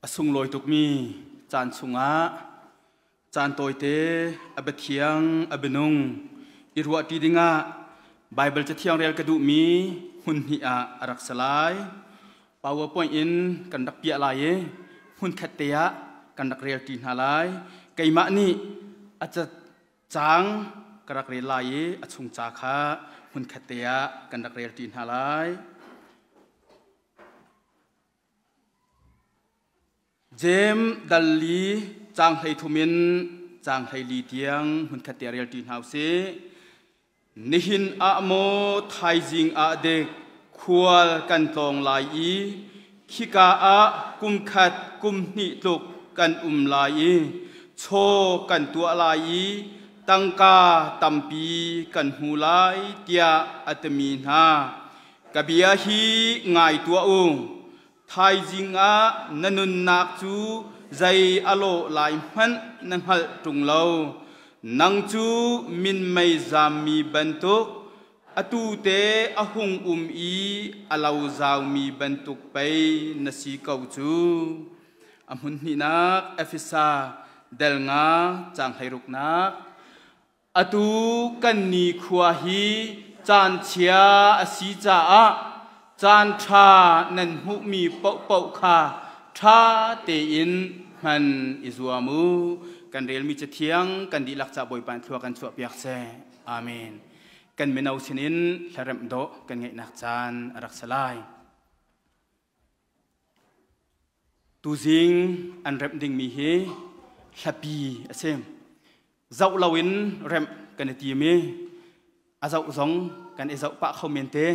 A sunglawi tukmi caan chungah caan tawite a biathiang a bianung i ruahṭi dingah Baibal Cathiang rel ka duhmi hmun hnih ah a rak si lai. PowerPoint in kan rak piah lai i hmunkhat te ah kan rak relṭi hna lai. Keimah nih a caang ka rak rel lai i a chung ca kha hmunkhat te ah kan rak relṭi hna lai. Jeim dal li caang 13 in caang 14 tiang hmunkhat te relṭi hna usih. Nihin ah maw thaizing ah dek khual kan tlawng lai i khika ah kum khat kum hnih tluk kan um lai i chaw kan tuah lai i tangka tampi kan hmu lai tiah a timi hna. Ka bia hi ngai tuah u. Thaizing ah na nunnak cu zei a lawh lai hmanh na hngalh ṭung lo. Nang cu minmei zammi bantuk, atu te a hung um i a lo zaumi bantuk pei na si ko cu. A hmun hnihnak Efesa del nga caang 16nak. Atu kan nikhua hi caan chia a si caah caan ṭha nan hmuhmi paohpaoh kha ṭha tein hman i zuam u. Kan relmi Cathiang kan dihlak ca Bawipa in thlua kan chuahpiak seh. Amen. Kan mino sinin hlaremh dawh kan ngeihnak caan a rak si lai. Tuzing an remh dingmi hi hlapi a si. Zoh loin remh kan i tim i a zoh zong kan i zoh pah kho men te.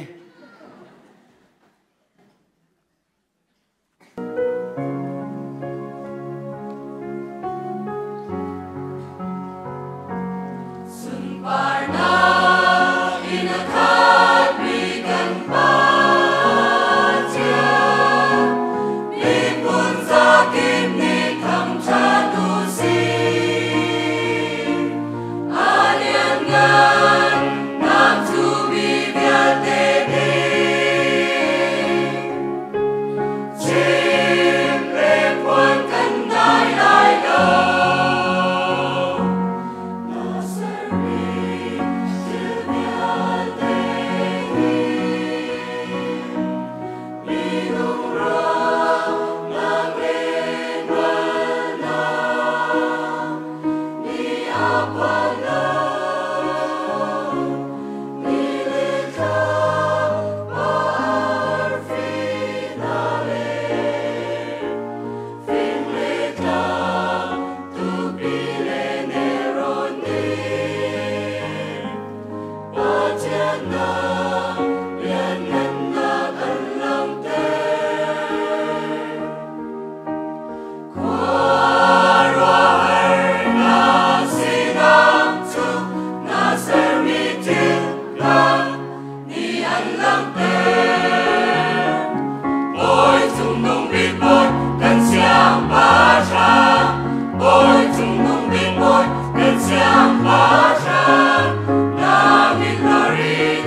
Sunparnak in a khatmi kan Pathian, miphun zakip nih thangṭhat u sih. A lianngan nak cu mi vialte nih chim le phuan kan dai lai lo. Na sermi thil vialte hi minung ruahnak le hngalhnak nih a phan lo. Ni le thla arfi hna le fing le tlang tupi le nelrawn nih Pathian nak lianngannak an langhter. Khuaruahharnak sinak cu na sermi thil hna nih an langhter. Bawi cungnung bik Bawi kan siangpahrang, Bawi cungnung bik Bawi kan siangpahrang, na min hlor in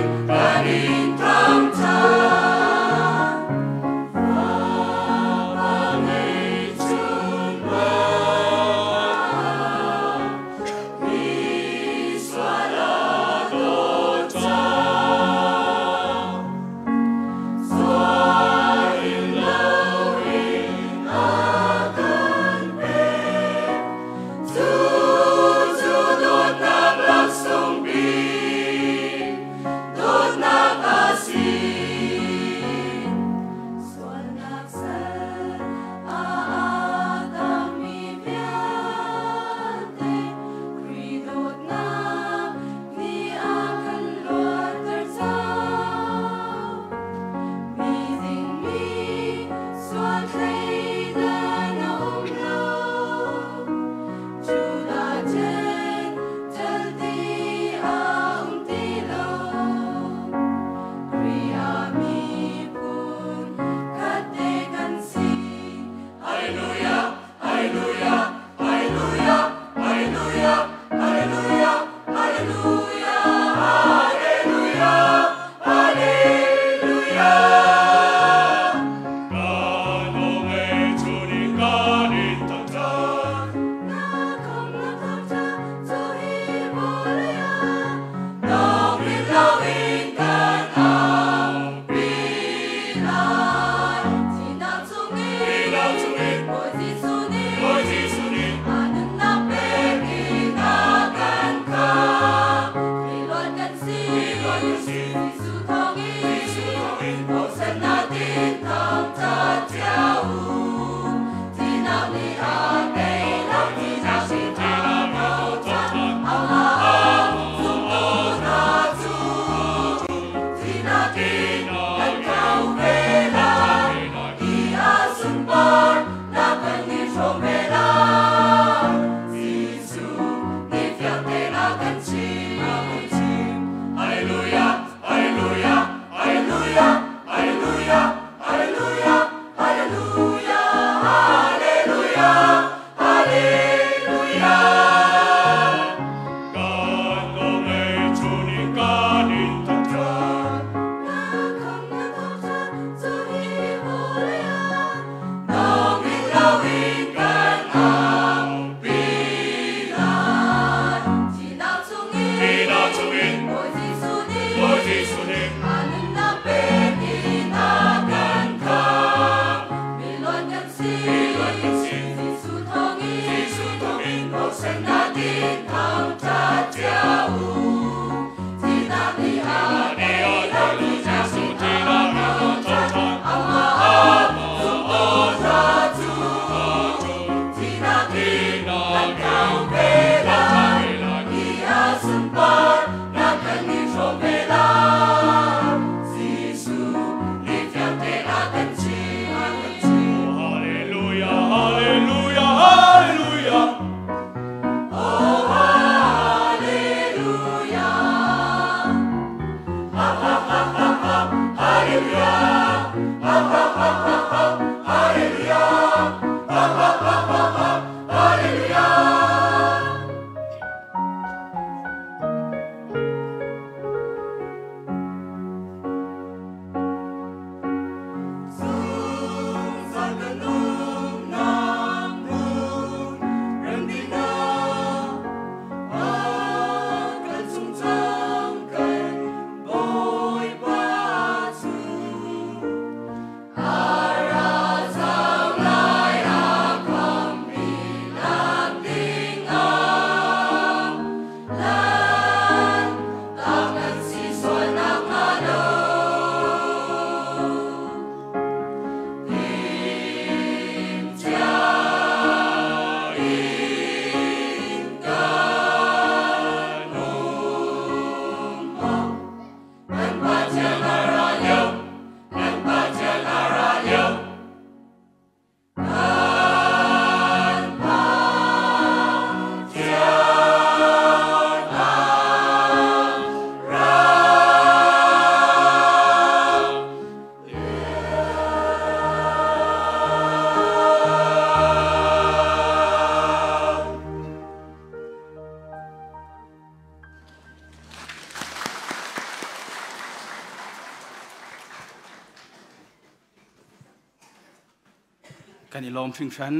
Kan i lawm hringhran.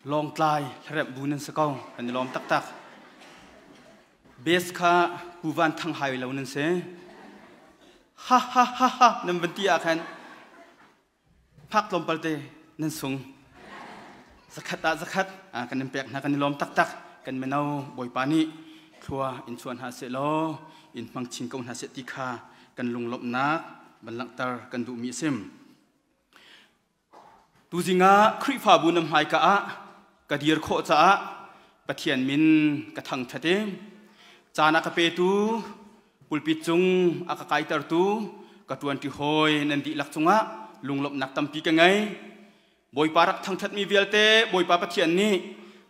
Lawngtlai hlaremh bu nan si ko. Kan i lawm taktak. Bes kha Pu Van Thang hai lo nan si. Ha ha ha ha nan van ti ah khan phak tlawmpal te nan sung. Zakhat ah zakhat kan in pek hna kan i lawm taktak. Kan mino Bawipa nih thlua in chuan hna seh law in hmang chin ko hna seh ti kha kan lunglawmhnak van langhter kan duhmi a si. Tuzing ah Khrihfabu na hmaika ah ka dir khawh caah Pathian min ka thangṭhat i caan a ka petu pulpit cung a ka kaitertu ka ṭuanṭi hawi nan dihlak cungah lunglawmhnak tampi ka ngei. Bawipa rak thangṭhatmi vialte Bawipa Pathian nih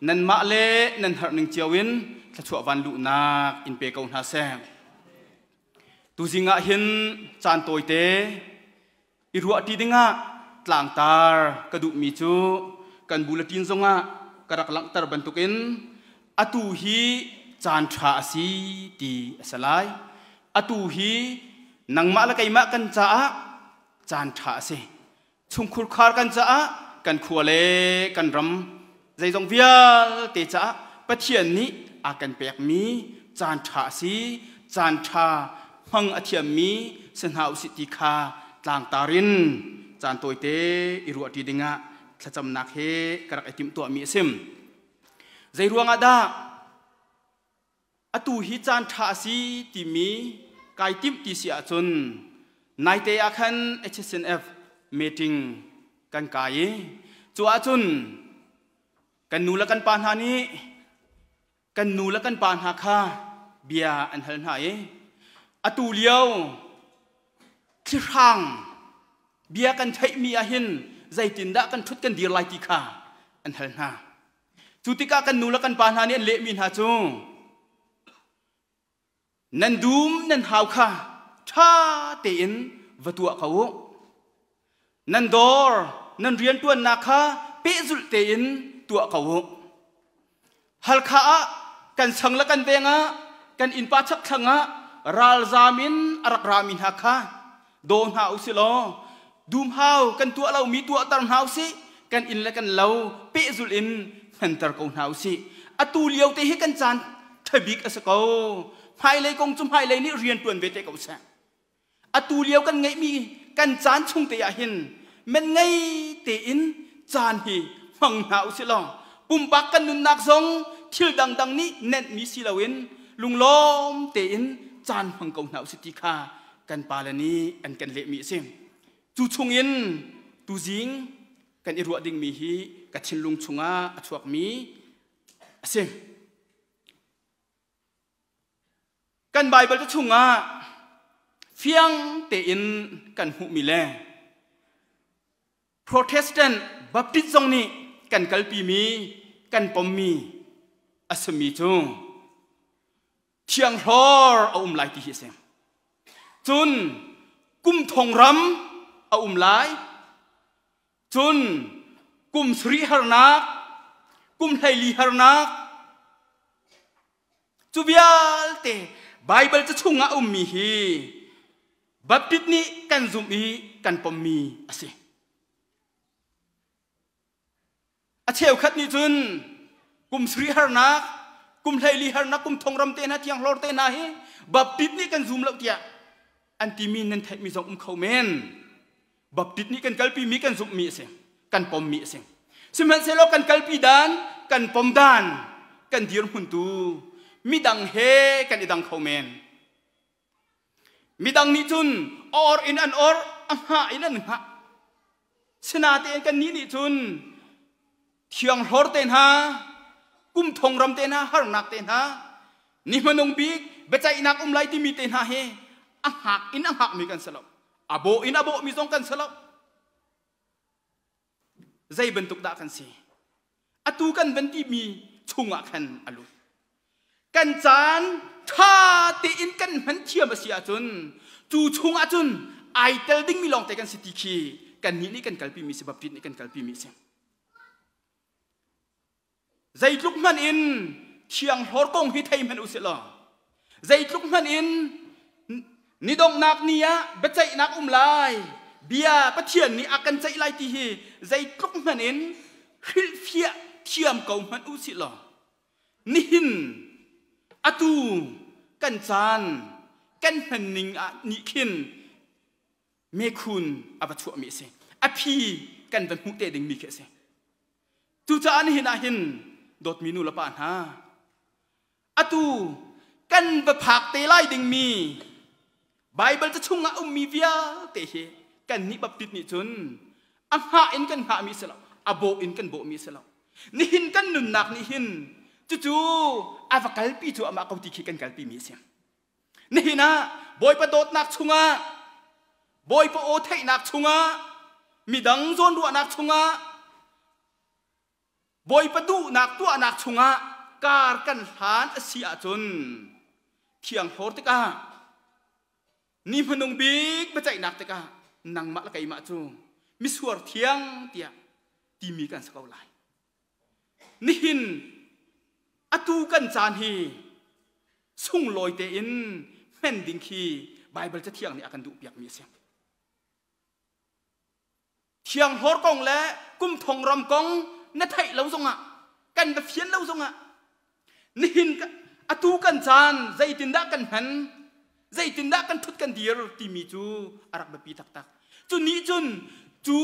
nanmah le nan harhning cio in thluachuah van luhnak in pe ko hna seh. Tuzing ah hin caan tawite i ruahṭi dingah tlangtar ka duhmi cu kan bulletin zongah ka rak langhter bantukin atu hi caan ṭha a si ti a si lai. Atu hi nangmah le keimah kan caah caan ṭha a si. Chungkhur khar kan caah kan khua le kan ram zeizong vialte caah Pathian nih a kan pekmi caan ṭha a si. Caan ṭha hmang a thiammi si hna usih ti kha tlangtar in caan tawite i ruahṭi dingah thlacamnak he ka rak i timhtuahmi a si. Zei ruangah dah atu hi caan ṭha a si timi Kai timh ti si ahcun naite ah khan HSNF meeting kan kai i cu ahcun kan nu le kan pa hna nih kan nu le kan pa hna kha bia an hal hna i atu lio thlihrang bia kan theihmi ah hin zeitindah kan ṭhut kan dir lai ti kha an hal hna. Cu tikah kan nu le kan pa hna nih an lehmi hna cu nan dum nan hau kha ṭha tein va tuah ko u. Nan dawr nan rianṭuannak kha pehzulh tein tuah ko u. Halkha ah kan sang le kan veng ah kan innpa chakthlang ah ralzam in a rak rami hna kha daw hna u si law dumhau kan tuah lomi tuahter hna u sih, kan inn le kan lo pehzulh in hmanter ko hna u sih. Atu lio te hi kan caan ṭhabik a si ko. Hmailei kong cu hmailei nih rian ṭuan ve te ko seh. Atu lio kan ngeihmi kan caan chung te ah hin men ngei tein caan hi hmang hna u sih law pumpak kan nunnak zong thil dangdang nih nenhmi si loin lunglawm tein caan hmang ko hna u sih ti kha kan pale nih an kan lehmi a si. Cu chungin tuzing kan i ruah dingmi hi ka thinlung chungah a chuakmi a si. Kan Baibal ca chungah fiang tein kan hmuhmi le Protestant Baptist zong nih kan kalpimi kan pommi a simi cu thianghlor a um lai ti hi a si. Cun kum thong ram a um lai. Cun kum sarih harnak, kum 14 harnak, Cu vialte Baibal ca chungah a ummi hi Baptist nih kan zumh i kan pommi a si. A cheukhat nih cun kum sarih harnak, kum 14 harnak, kum thongram te hna, thianghlor te hna hi Baptist nih kan zum lo tiah an timi nan theihmi zong um kho men. Baptist nih kan kalpimi kan zumhmi a si, kan pommi a si. Sihmanhsehlaw kan kalpi dan, kan pom dan, kan dirhmun tu midang he kan i dang kho men. Midang nih cun or in an or, a hngah in an hngah. Sinatein kan nih nih cun thianghlor te hna, kum thong ram te hna, harnak te hna, ni hmanung bik biaceihnak um lai timi te hna hi a hngak in a hngakmi kan si lo. A bawh in a bawhmi zong kan si lo. Zei bantuk dah kan si? Atu kan van timi chungah khan a lut. Kan caan ṭha tein kan hman thiam a si ahcun cu chungah cun ai tel dingmi lawngte kan si ti khi kannih nih kan kalpimi si Baptist nih kan kalpimi si. Zeitluk hmanh in thianghlor kong hi thei hmanh usih law zeitluk hmanh in ni donghnak ni ah biaceihnak um lai bia Pathian nih a kan ceih lai ti hi zeitluk hmanh in hrilhfiah thiam ko hmanh usih law nihin atu kan caan kan hmanning ah nih khin mekhun a va chuahmi a si. A phi kan va hmuh te dingmi khi a si. Cucaah nihin ah hin dawtmi nu le pa hna atu kan va phak te lai dingmi Baibal ca chungah ummi vialte hi kan nih Baptist nih cun a hngah in kan hngahmi si lo, a bawh in kan bawhmi si lo. Nihin kan nunnak nih hin cucu a va kalpi cu amah ko ti khi kan kalpimi a si. Nihin ah Bawipa dawtnak chungah Bawipa aw theihnak chungah midang zawnruahnak chungah Bawipa duhnak tuahnak chungah kar kan hlan a si ahcun thianghlor tikah ni hmanung bik biaceihnak tikah nangmah le keimah cu misuar thiang tiah timi kan si ko lai. Nihin atu kan caan hi sunglawi tein hmen ding khi Baibal Cathiang nih a kan duhpiakmi a si. Thianghlor kong le kum thong ram kong na theih lo zongah kan va fian lo zongah nihin atu kan caan zeitindah kan hman zeitindah kan thut kan dir timi cu a rak biapi taktak. Cu nih cun cu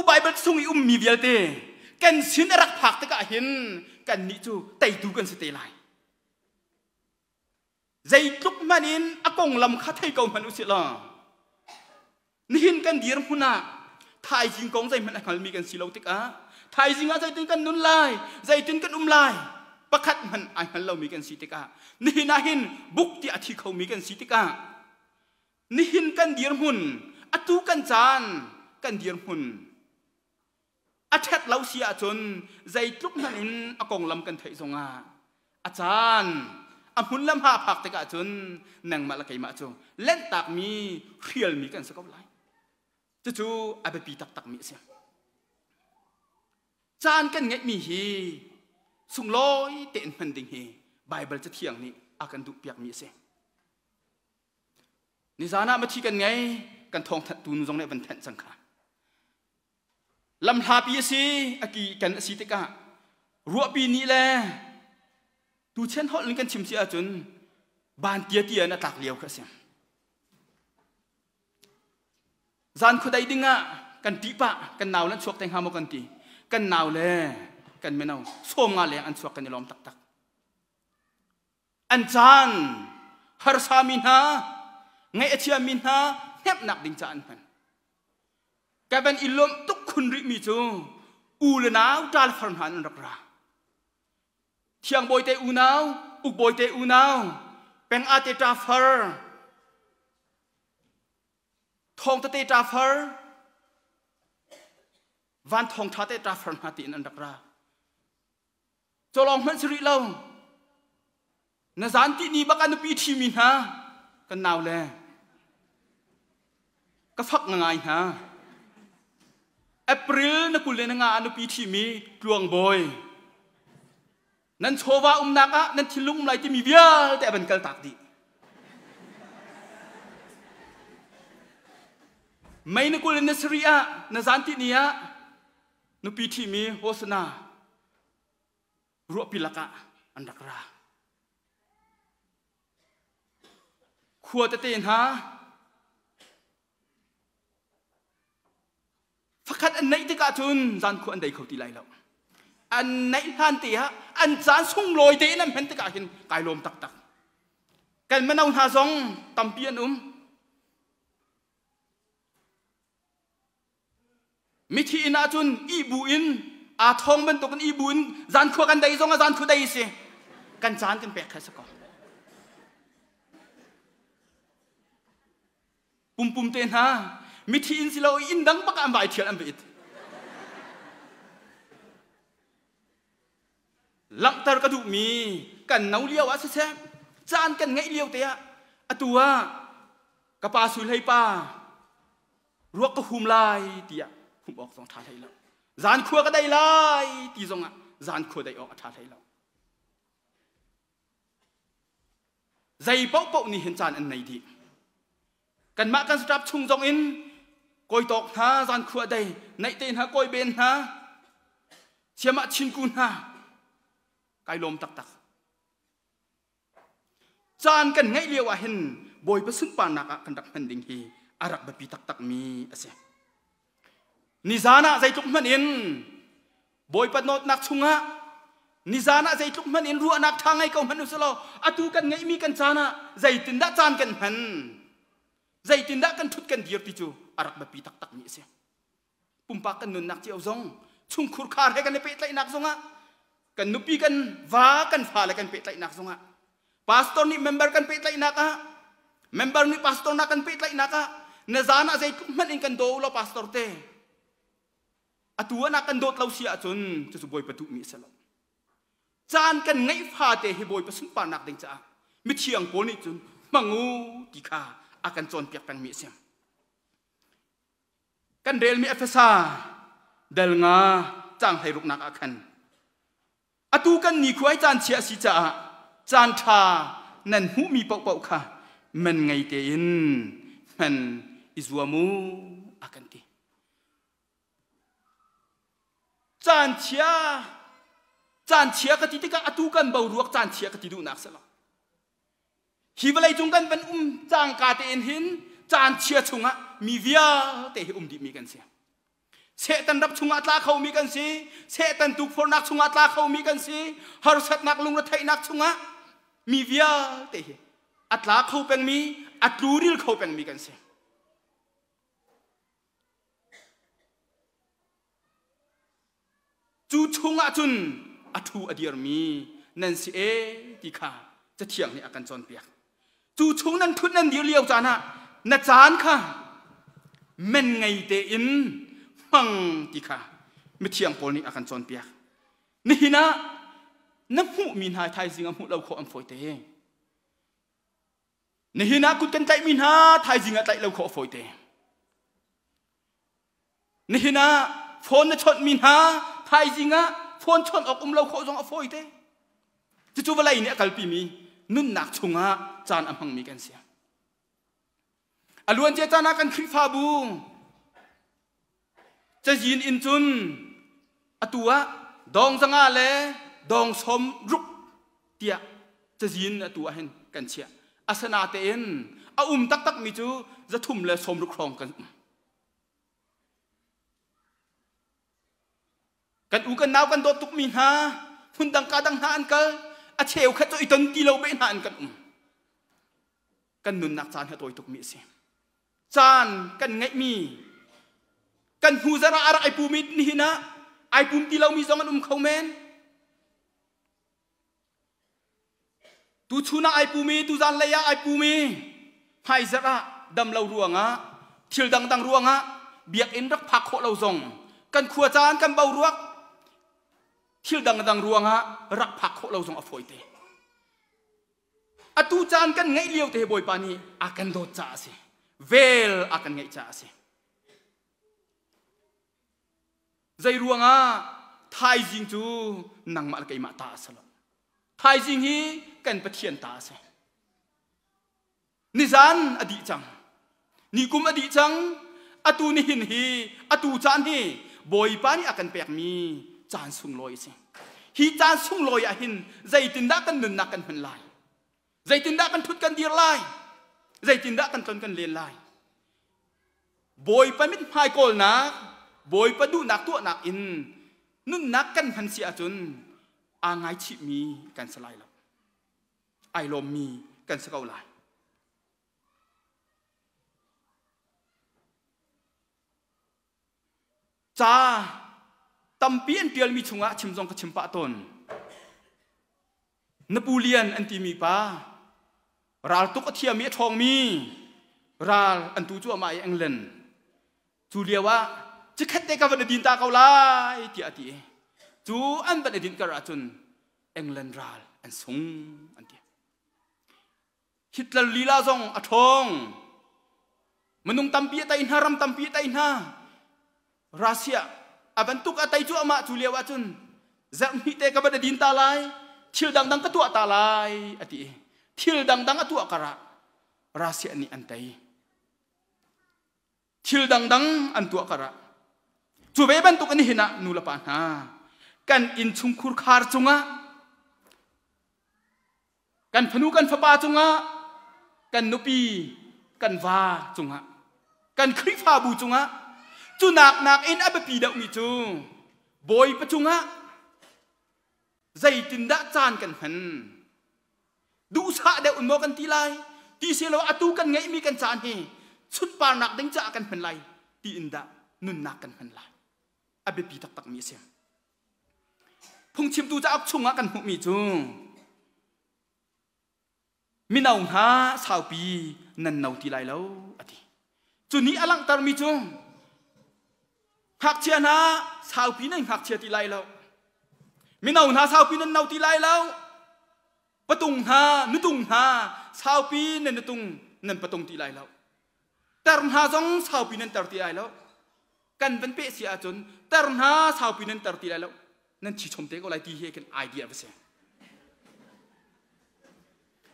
Baibal chung i ummi vialte kan sin a rak phak tikah hin kan nih cu teitu kan si te lai. Zeitluk hmanh in a konglam kha thei ko hmanh usih law nihin kan dirhmun ah thaizing kong zeihmanh a hngalmi kan si lo tikah thaizing ah zeitin kan nun lai, zeitin kan um lai pakhat hmanh ai hngal lomi kan si tikah nihin ah hin buk ti a thi khomi kan si tikah nihin kan dirhmun atu kan caan kan dirhmun a ṭhat lo si ahcun zeitluk hmanh in a konglam kan theih zongah a caan a hmun le hma phak tikah cun nangmah le keimah cu lenhtakmi hrialmi kan si ko lai. Cucu a biapi taktakmi a si. Caan kan ngeihmi hi sunglawi tein hman ding hi Baibal Cathiang nih a kan duhpiakmi a si. Nizan ah mathi kan ngei, kan thawngthanhtu nu zong nih van thenh cang kha. Lamhlapi a si, a ki kan a si tikah ruahpi nih le tuchen holh in kan chim si ahcun ban tia tia in a tlak lio kha a si. Zan khuadei ding ah kan ṭih pah, kan nau le an chuak te hnga maw kan ti. Kan nau le kan mino 50 leng an chuak kan i lawm taktak. An caan harsami hna, ngaih a chiami hna hnemhnak ding ca an hman. Ka van i lawmh tuk khun rihmi cu u le nau ṭal far hna an rak ra. Thiangbawi te unau, ukbawi te unau, peng a te ṭa far, thawng tete ṭa far, van thawng ṭha te ṭa far hna tiin an rak ra. Cawlawng hmanh si rih lo. Na zan ti ni bak ah nupi ṭhimi hna kan nau le ka fak ngai hna. April na 20 le na nga ah nupi ṭhimi Tluang Bawi. Nan chawva umnak ah nan thinlung um lai timi vialte a van kal tak dih. Mei na 20 le na sarih ah na zan ti ni ah nupi ṭhimi Hosana ruahpi lakah an rak ra. Khua tete hna fakhat an neih tikah cun zan khua an dei kho ti lai lo. An neih hlan te ah an caan sunglawi tein an hman tikah hin kai lawm taktak. Kan mino hna zong tampi an um. Mithi inn ah cun ihbu in aa thawng bantukin ihbu in zankhua kan dei zong ah zankhua dei si. Kan caan kan pek kha si ko. Pumpum te hna mithi inn si lo inn dang bak ah an vai thial an va it. Langhter ka duhmi kan no lio ah siseh caan kan ngeih lio te ah atu ah ka pa Sui Hlei pa ruak ka hum lai tiah hum awk zong ṭha hlei lo. Zan khua ka dei lai ti zongah zan khua dei awk a ṭha hlei lo. Zei paohpaoh nih hin caan an nei dih. Kanmah kan staff chung zong in kawi tawk hna zan khua dei naih te hna kawi ben hna siamah chinku hna kai lawm taktak. Caan kan ngeih lio ah hin Bawipa sunparnak ah kan rak hman ding hi a rak biapi taktakmi a si. Nizan ah zeitluk hmanh in Bawipa nawtnak chungah nizan ah zeitluk hmanh in ruahnak ṭha ngei ko hmanh usih law atu kan ngeihmi kan caan ah zeitindah caan kan hman zeitindah kan ṭhut kan dir ti cu a rak biapi taktakmi a si. Pumpak kan nunnak cio zong chungkhur khar he kan i pehtlaihnak zongah kan nupi kan va kan fale kan pehtlaihnak zongah pastor nih member kan pehtlaihnak ah member nih pastor nak kan pehtlaihnak ah na zan ah zeitluk hmanh in kan daw law pastor te atu ah kan dawt lo si ahcun cucu Bawipa duhmi a si lo. Caan kan ngeih fate hi Bawipa sunparnak ding caah mithiang pawl nih cun hmang u ti kha a kan cawnpiak pengmi a si. Kan relmi Efesa dal nga caang 16nak ah khan atu kan nikhua i caan chia a si caah caan ṭha nan hmuhmi paohpaoh kha man ngei tein hman i zuam u a kan ti. Caan chia caan chia ka ti tikah atu kan boruak caan chia ka ti duhnak si lo. Hi vawleicung kan van um cangka tein hin caan chia chungah mi vialte hi um dihmi kan si. Satan rap chungah tla khomi kan si. Satan tukforhnak chungah tla khomi kan si. Harsatnak lungretheihnak chungah mi vialte hi. A tla kho pengmi, a tluril kho pengmi kan si. Cu chungah cun a ṭhu a dirmi nan si e ti kha Cathiang nih a kan cawnpiak. Cu chung nan ṭhut nan dir lio caan ah na caan kha men ngei tein hmang ti kha mithiang Paul nih a kan cawnpiak. Nihin ah na hmuhmi hna thaizing ah hmuh lo khawh an fawi te. Nihin ah kut kan tlaihmi hna thaizing ah tlaih lo khawh a fawi te. Nihin ah phone na chawnhmi hna thaizing ah phone chawnh awk um lo khawh zong a fawi te. Cucu vawlei nih a kalpimi nunnak chungah caan a hmangmi kan si. A luancia caan ah kan Khrihfabu cazin in cun atu ah dawng zanga le dawng sawm ruk tiah cazin atu ah hin kan chiah. Asinatein a um taktakmi cu 360 hrawng kan um. Kan u kan nau kan dawt tukmi hna hmundang ka dang hna an kal a cheukhat cu i ton ti lo beh hna an kan um. Kan nunnak caan hi a tawi tukmi a si. Caan kan ngeihmi kan hnu zarh ah a rak ai pumi nihin ah ai pum ti lomi zong an um kho men. Tuchun ah ai pumi, tuzan lei ah ai pumi, hmaizarh ah dam lo ruangah, thil dangdang ruangah biakinn rak phak khawh lo zong kan khua caan kan boruak thil dangdang ruangah rak phak khawh lo zong a fawi te. Atu caan kan ngeih lio te Bawipa nih a kan dawt caah a si. Vel a kan ngeih caah a si. Zei ruangah thaizing cu nangmah le keimah ta a si lo. Thaizing hi kan Pathian ta a si. Nizan a dih cang. Nikum a dih cang. Atu nihin hi atu caan hi Bawipa nih a kan pekmi caan sunglawi a si. Hi caan sunglawi ah hin zeitindah kan nunnak kan hman lai? Zeitindah kan ṭhut kan dir lai? Zeitindah kan tlon kan len lai? Bawipa mithmai kawlnak, Bawipa duhnak tuahnak in nunnak kan hman si ahcun aa ngaichihmi kan si lai lo. Ai lawmmi kan si ko lai. Ca tampi an ṭialmi chungah chim zong ka chim pah tawn. Napoleon an timi pa raltuk a thiam i a ṭhawngmi ral an tu cuahmah i England cu lio ah cikhat te ka van i din ta ko lai tiah a ti i cu an van i dinh kar ahcun England ral an sung an ti. Hitler lila zong a ṭhawng. Minung tampi a tei hna, ram tampi a tei hna. Russia a bantuk a tei cuahmah cu lio ahcun zarhhnih te ka van i din ta lai, thil dangdang ka tuah ta lai a ti i thil dangdang a tuah karah Russia nih an tei. Thil dangdang an tuah karah cu ve bantuk in hin ah nu le pa hna kan innchungkhur khar cungah kan fanu kan fapa cungah kan nupi kan va cungah kan Khrihfabu cungah cu nak nakin a biapi deuhmi cu Bawipa cungah zeitindah caan kan hman duhsah deuh in maw kan ti lai ti si lo atu kan ngeihmi kan caan hi sunparnak ding caah kan hman lai tiin dah nunnak kan hman lai a biapi taktakmi a si Phungchimtu cauk chungah kan hmuhmi cu mino hna saupi nan no ti lai lo a ti. Cu nih a langhtermi cu ngakchia hna saupi nan ngakchia ti lai lo. Mino hna saupi nan no ti lai lo. Patung hna nutung hna saupi nan nutung nan patung ti lai lo. Ter hna zong saupi nan ter ti lai lo. Kan van peh si ahcun ter hna saupi nan ter ti lai lo. Nan thi chom te ko lai ti hi kan idea va si.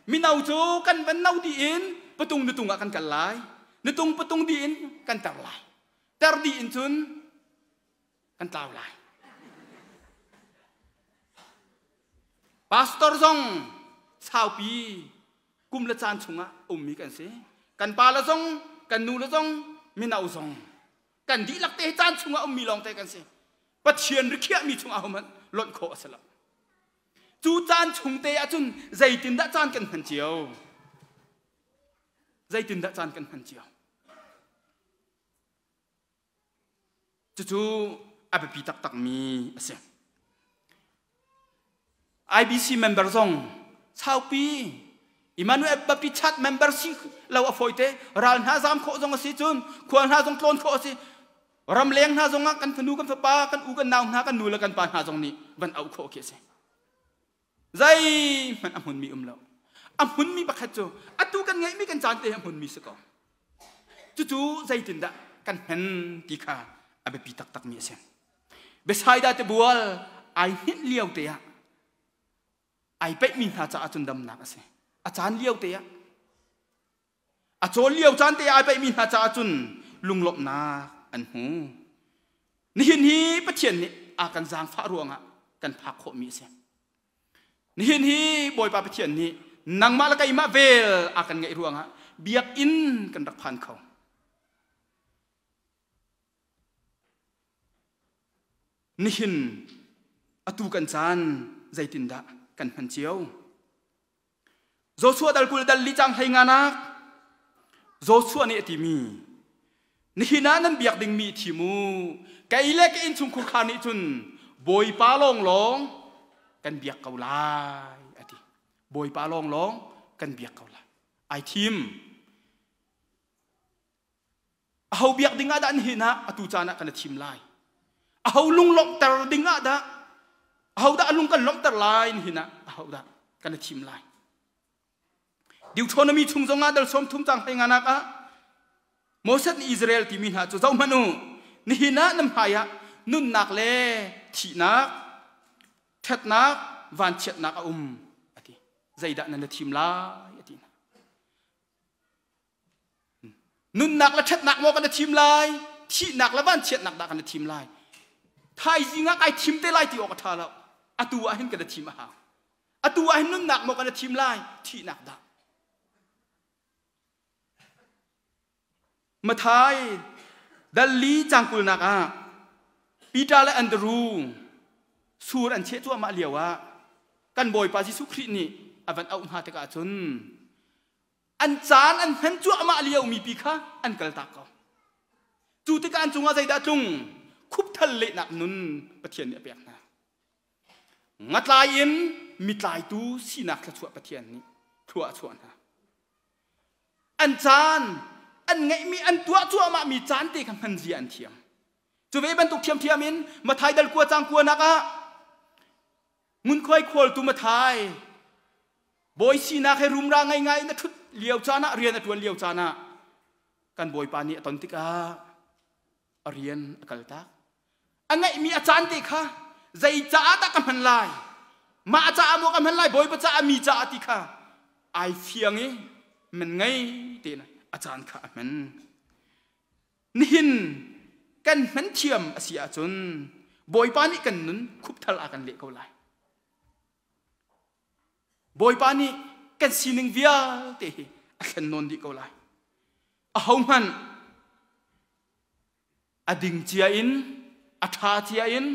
Mino cu kan van no dih in patung nutung ah kan kal lai. Nutung patung dih in kan ter lai. Ter dih in cun kan tlau lai. Pastor zong saupi kum le caan chungah ummi kan si. Kan pa le zong, kan nu le zong, mino zong kan dihlak te caan chungah ummi lawng te kan si. Pathian rikhiahmi chungah hohmanh lonh khawh a si lo. Cu caan chung te ahcun zeitindah caan kan hman cio? Zeitindah caan kan hman cio? Cucu a biapi taktakmi a si. IBC member zong saupi Emmanuel Baptist Church member si lo a fawite ral hna zam khawh zong a si cun khual hna zong tlawn khawh a si ramleng hna zong ah kan fanu kan fapa kan u kan nau hna kan nu le kan pa hna zong nih van auh khawh khi a si zeihmanh a hmunmi um lo a hmunmi pakhat cu atu kan ngeihmi kan caan te a hmunmi si ko cucu zeitindah kan hmen ti kha a biapi taktakmi a si Bethsaida te bual ai hninh lio te ah ai peihmi hna caah cun damnak a si a caan lio te ah A cawl lio caan te ai paihmi hna caah cun lunglawmhnak an hmu. Nihin hi Pathian nih a kan zaangfah ruangah kan phak khawhmi a si. Nihin hi Bawipa Pathian nih nangmah le keimah vel a kan ngeih ruangah biakinn kan rak phan kho. Nihin atu kan caan zeitindah kan hman cio? Joshua dal 20 dal li cang hlei nganak Joshua nih a timi nihin ah nan biak dingmi thim u kei le ka innchungkhur kha nih cun Bawipa lawnglawng kan biak ko lai a ti Bawipa lawnglawng kan biak ko lai ai thim Aho biak ding ah dah nihin ah atu caan ah kan i thim lai? Aho lunglawmhter ding ah dah? Aho dah a lung kan lawmhter lai nihin ah aho dah kan i thim lai? Deuteronomy chung zong ah dal sawm thum cang hlei nganak ah Moses nih Israel timi hna cu zohhmanh u nihin ah nan hmai ah nunnak le thihnak ṭhatnak vanchiatnak a um a ti zeidah nan i thim lai a ti hna Nunnak le ṭhatnak maw kan i thim lai? Thihnak le vanchiatnak dah kan i thim lai? Thaizing ah kai thim te lai ti awk a ṭha lo. Atu ah hin kan i thim a hau. Atu ah hin nunnak maw kan i thim lai? Thihnak dah. Mathai dal li cang kulnak ah Peter le Andrew sur an cheh cuahmah lio ah kan Bawipa Jesuh Khrih nih a van auh hna tikah cun an caan an hman cuahmah lio mipi kha an kaltak ko cu tikah an cungah zeidah tlung khupthal lehnak nun Pathian nih a pek hna ngatlai in mitlaitu sinak thluachuah Pathian nih thlua a chuah hna an caan an ngeihmi an tuah cuahmah mi caan te kha hman zia an thiam cu ve bantuk ṭhiamṭhiam in Mathai dal kua cang kuanak ah ngunkhuai khawltu Mathai Bawi sinak he rumra ngei ngai in a ṭhut lio caan ah rian a ṭuan lio caan ah kan Bawipa nih a ton tikah a rian a kaltak. A ngeihmi a caan te kha zei caah dah ka hman lai? Mah caah maw ka hman lai? Bawipa caah mi caah ti kha ai fiang i man ngei tein a caan kha a hman. Nihin kan hman thiam a si ahcun Bawipa nih kan nun khupthal a kan leh ko lai. Bawipa nih kan sining vialte hi a thlen nawn dih ko lai. Ahohmanh a ding cia in, a ṭha cia in,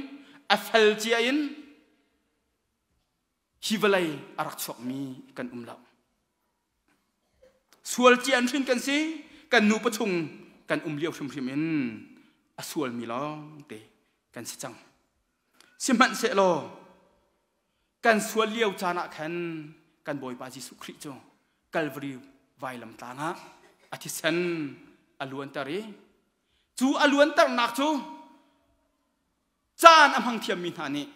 a fel cia in hi vawlei a rak chuakmi kan um lo. Sual cia in hrin kan si, kan nupa chung kan um lio hrimhrim in a sualmi lawngte kan si cang. Sihmanhsehlaw kan sual lio caan ah khan kan Bawipa Jesuh Khrih cu Calvary vailam tlang ah a thisen a luanter i cu a luanternak cu caan a hmang thiammi hna nih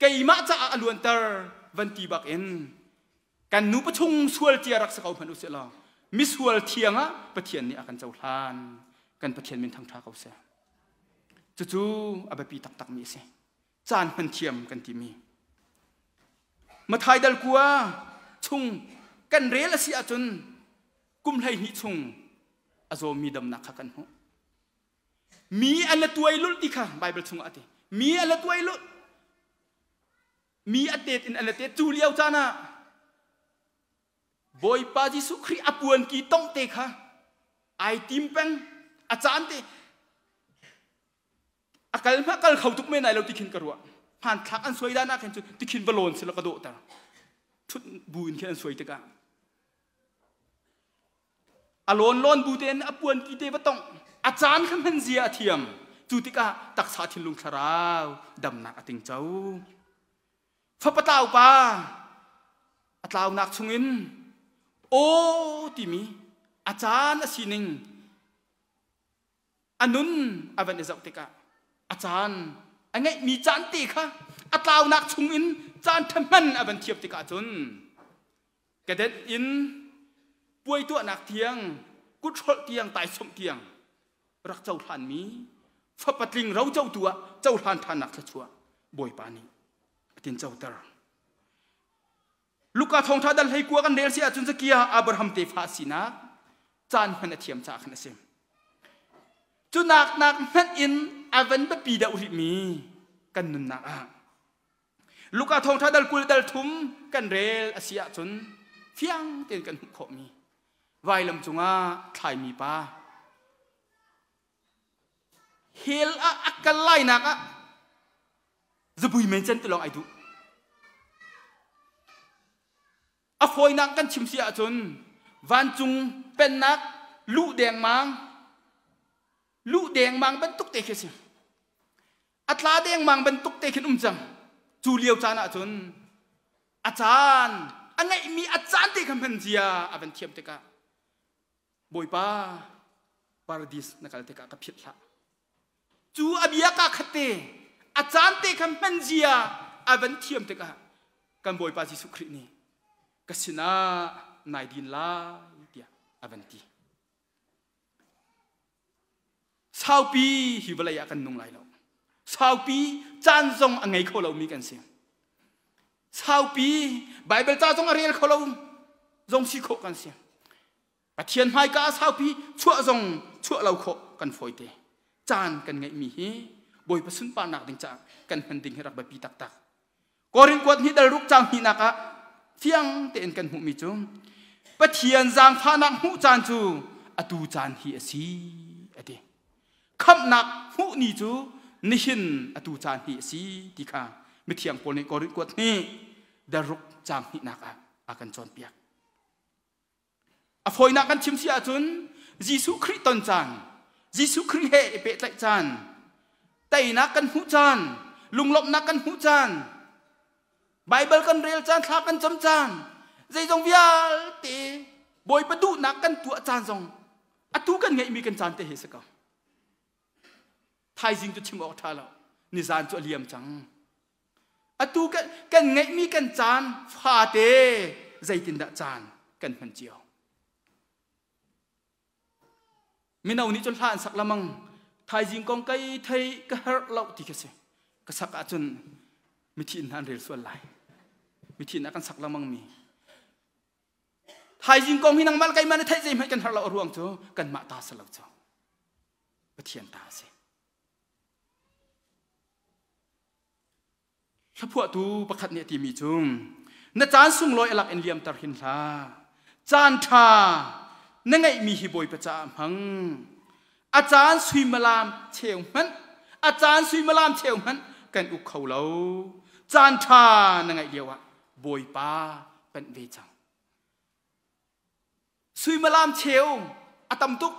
keimah caah a luanter van ti bak in kan nupa chung sual cia rak si ko hmanh usih law misual thiang ah Pathian nih a kan cohlan kan Pathian min thangṭha ko seh cucu a biapi taktakmi a si caan hman thiam kan timi Mathai dal kua chung kan rel a si ahcun kum 12 chung a zawmi damnak kha kan hmuh mi an la tuai lulh ti kha Bible chungah a ti mi an la tuai lulh mi a tet in an la tet cu lio caan ah Bawipa Jesuh Khrih a puanki tongh te kha ai tim peng a caan te a kal hma kal kho tuk men ai lo ti khin ka ruah hmanthlak an suai dan ah khin cu tikhin va lawn sila ka dawhter thut bu in khin an suai tikah. A lawn lawn bu tein a puan ti te va tongh. A caan kha hman zia a thiam. Cu tikah taksa thinlung thlarau damnak a tingco. Fapa tlau pa a tlaunak chungin aw timi a caan a sining a nun a van i zoh tikah a caan a ngeihmi caan te kha a tlaunak chungin caan ṭha hman a van thiam tikah cun kedenh in puai tuahnak tiang kuthrolh tiang taisawmh tiang rak cohlanmi fapatling rocotu ah cohlan ṭhannak thluachuah Bawipa nih a tin coter. Luka thawngṭha dal hlei kua kan rel si ahcun Zakia Abraham tefa a sinak caan hman a thiam caah khan a si. Cu nak nak hmanh in a van biapi deuh rihmi kan nunnak ah Luka thawngṭha dal 20 dal thum kan rel a si ahcun fiang tein kan hmuh khawhmi vailam cungah thlaimi pa hell ah a kal lainak ah zabui men cen ti lawng ai duh. A fawinak kan chim si ahcun vancung pennak luh dengmang luh dengmang bantuk te khi si. A tla dengmang bantuk te khin um cang. Cu lio caan ahcun a caan a ngeihmi a caan te kha hman zia a van thiam tikah Bawipa paradis na kal tikah ka philh hlah. Cu a bia ka khat te a caan te kha hman zia a van thiam tikah kan Bawipa Jesuh Khrih nih ka sinah nai din lai tiah a van ti. Saupi hi vawlei ah kan nung lai lo. Saupi caan zong a ngei kho lomi kan si. Saupi Baibal ca zong a rel kho lo zong si khawh kan si. Pathian hmaika ah saupi chuah zong chuah lo khawh kan fawite. Caan kan ngeihmi hi Bawipa sunparnak ding caah kan hman ding hi rak biapi taktak. Korin kuat hnih dal ruk caang hnihnak ah fiang tein kan hmuhmi cu Pathian zaangfahnak hmuh caan cu atu caan hi a si a ti. Khamhnak hmuh ni cu nihin atu caan hi a si ti kha mithiang Paul nih Korin kuat hnih dal ruk caang hnihnak ah a kan cawnpiak. A fawinak kan chim si ahcun Jesuh Khrih ton caan, Jesuh Khrih he i pehtlaih caan, teinak kan hmuh caan, lunglawmhnak kan hmuh caan, Baibal kan rel caan, thla kan cam caan, zeizong vialte Bawipa duhnak kan tuah caan zong atu kan ngeihmi kan caan te hi si ko. Thaizing cu chim awk ṭha lo. Nizan cu a liam cang. Atu kan, kan ngeihmi kan caan fate zeitindah caan kan hman cio. Mino nih cun hla an sak lamang thaizing kong kai thei ka herh lo ti khi si. Ka sak ahcun mithi in hna an rel sual lai. Mithi in a kan sak lamang mi. Thaizing kong hi nangmah le keimah nih theih zeihmanh kan herh lo a ruang cu kanmah ta si lo cu. Pathian ta a si. Hlaphuahtu pakhat nih a timi cu na caan sunglawi a lak in liamter hin hlah. Caan ṭha na ngeihmi hi Bawipa caah hmang. A caan suimilam cheu hmanh, a caan suimilam cheu hmanh kan uk kho lo. Caan ṭha na ngeih lioah Bawipa panh ve cang. Suimilam cheu a tam tuk.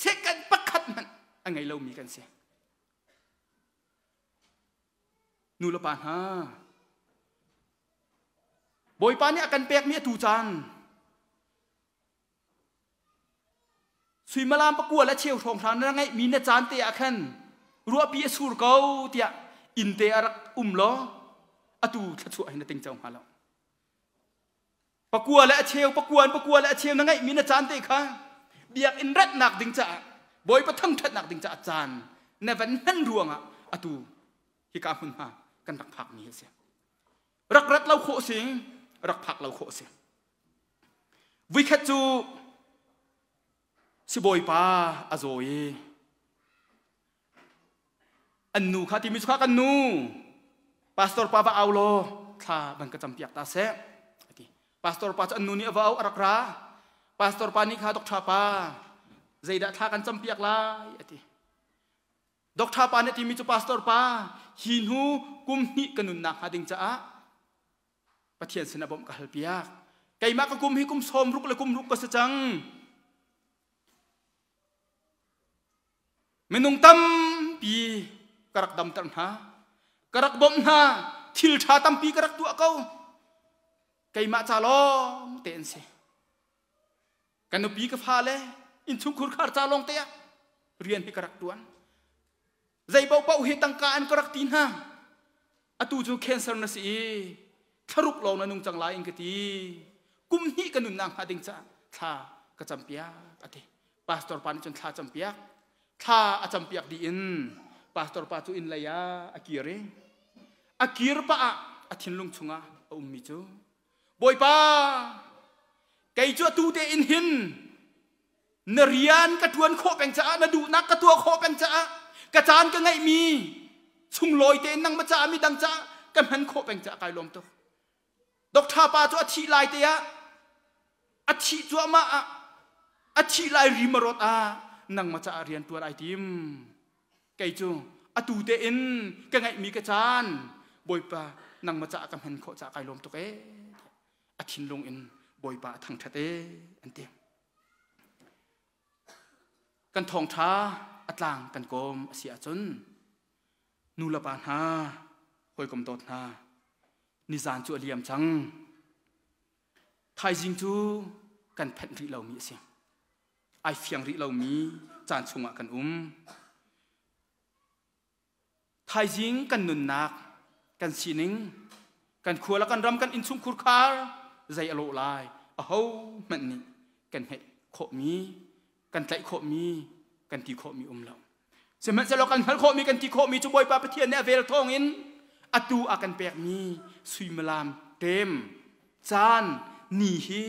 Second pakhat hmanh a ngei lomi kan si. Nu le pa hna, Bawipa nih a kan pekmi atu caan suimilam pakua le cheu hrawnghrang na ngeihmi na caan te ah khan ruahpi a sur ko tiah inn te a rak um law atu thluachuah hin na ting cio hnga lo. Pakua le a cheu, pakua in pakua le a cheu na ngeihmi na caan te kha biakinn ratnak ding caah Bawipa thangṭhatnak ding caah caan na van hman ruangah atu hika hmunhma kan rak phakmi a si. Rak rat lo khawh si, rak phak lo khawh si. Vuikhat cu sibawipa a zaw i An nu kha timi cu kha kan nu pastor pa va au law thla van ka campiak ta seh a ti. Pastor pa cu an nu nih a va au a rak ra. Pastor pa nih kha doctor pa zeidah thla kan campiak lai a ti. Doctor pa nih a timi cu pastor pa hi hnu kum hnih ka nunnak hnga ding caah Pathian sinah bawmh ka halpiak. Keimah ka kum hi kum 60 le kum ruk ka si cang. Minung tampi ka rak damter hna. Ka rak bawmh hna. Thil ṭha tampi ka rak tuah ko. Keimah ca lawng te an si. Ka nupi ka fale innchungkhur khar ca lawng te ah rian hi ka rak ṭuan. Zei paohpaoh hi tangka an ka rak ti hna. Atu cu cancer na si i thlaruk lawng na nung cang lai in ka ti. Kum hnih ka nunnak hnga ding caah thla ka campiak a ti. Pastor pa nih cun thla campiak. Thla a campiak dih in pastor pa cu inn lei ah a kir i a kir pah ah a thinlung chungah a ummi cu Bawipa kei cu atu te in hin na rian ka ṭuan khawh peng caah na duhnak ka tuah khawh peng caah ka caan ka ngeihmi chunglawi tein nangmah caah midang caah ka hman khawh peng caah kai lawm tuk. Doctor pa cu a thih lai te ah a thih cuahmah ah a thih lai rim a rawt ah nangmah caah rian ṭuan ai tim. Kei cu atu tein ka ngeihmi ka caan Bawipa nangmah caah ka hman khawh caah kai lawm tuk ee. A thinlung in Bawipa a thangṭhat ee an ti. Kan thawngṭha a tlang kan kawm a si ahcun nu le pa hna, hawikom dawt hna, nizan cu a liam cang. Thaizing cu kan phenh rih lomi a si. Ai fiang rih lomi caan chungah kan um. Thaizing kan nunnak, kan sining, kan khua le kan ram, kan innchungkhur khar zei a lawh lai, aho hmanh nih kan ngeih khawhmi, kan tlaih khawhmi, kan ti khawhmi um lo. Sihmanhsehlaw kan hngalh khawhmi, kan ti khawhmi cu Bawipa Pathian nih a vel thawngin atu a kan pekmi suimilam ṭem, caan, ni hi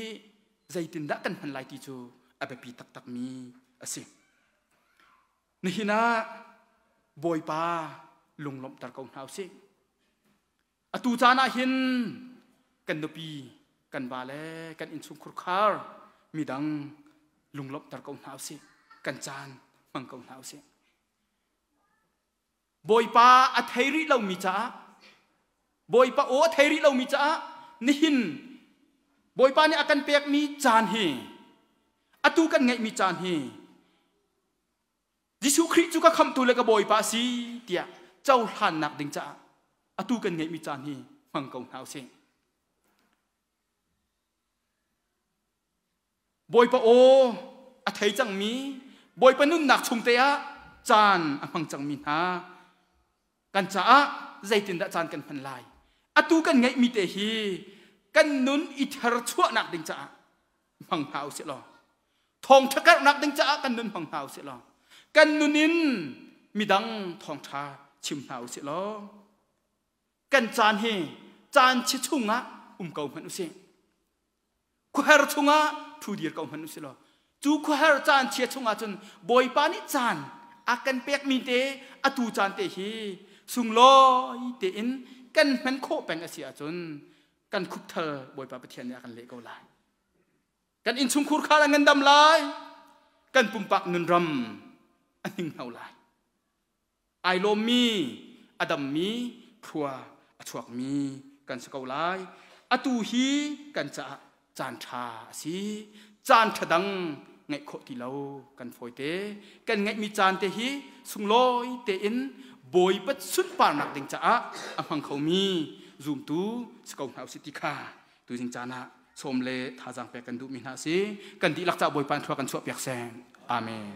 zeitindah kan hman lai ti cu a biapi taktakmi a si. Nihin ah Bawipa lunglawmhter ko hna usih. Atu caan ah hin kan nupi, kan va le kan innchungkhur khar midang lunglawmhter ko hna usih. Kan caan hmang ko hna usih. Bawipa a thei rih lomi caah Bawipa aw a thei rih lomi caah nihin Bawipa nih a kan pekmi caan hi atu kan ngeihmi caan hi Jesuh Khrih cu ka khamhtu le ka Bawipa a si tiah cohlannak ding caah atu kan ngeihmi caan hi hmang ko hna usih. Bawipa aw a thei cangmi, Bawipa nunnak chung te ah caan a hmang cangmi hna kan caah zeitindah caan kan hman lai? Atu kan ngeihmi te hi kan nun i therchuahnak ding caah hmang hna usih law thawngṭha karhnak ding caah kan nun hmang hna usih law kan nun in midang thawngṭha chim hna usih law kan caan hi caan chi chungah um ko hmanh usih khuaher chungah thu dir ko hmanh usih law cu khuaher caan chia chungah cun Bawipa nih caan a kan pekmi te atu caan te hi sunglawi tein kan hman khawh peng a si ahcun kan khupthal Bawipa Pathian nih a kan leh ko lai. Kan innchungkhur khar a ngandam lai. Kan pumpak nunram a hninghno lai. Ai lawmmi, a dammi, thlua a chuakmi kan si ko lai. Atu hi kan caah caan ṭha a si. Caan ṭha dang ngeih khawh ti lo kan fawite. Kan ngeihmi caan te hi sunglawi tein Bawipa sunparnak ding caah a hmang khomi zumtu si ko hna usih ti kha tuzing caan ah sawm le thazaang pek kan duhmi hna a si. Kan dihlak caah Bawipa in thlua kan chuahpiak seh. Amen.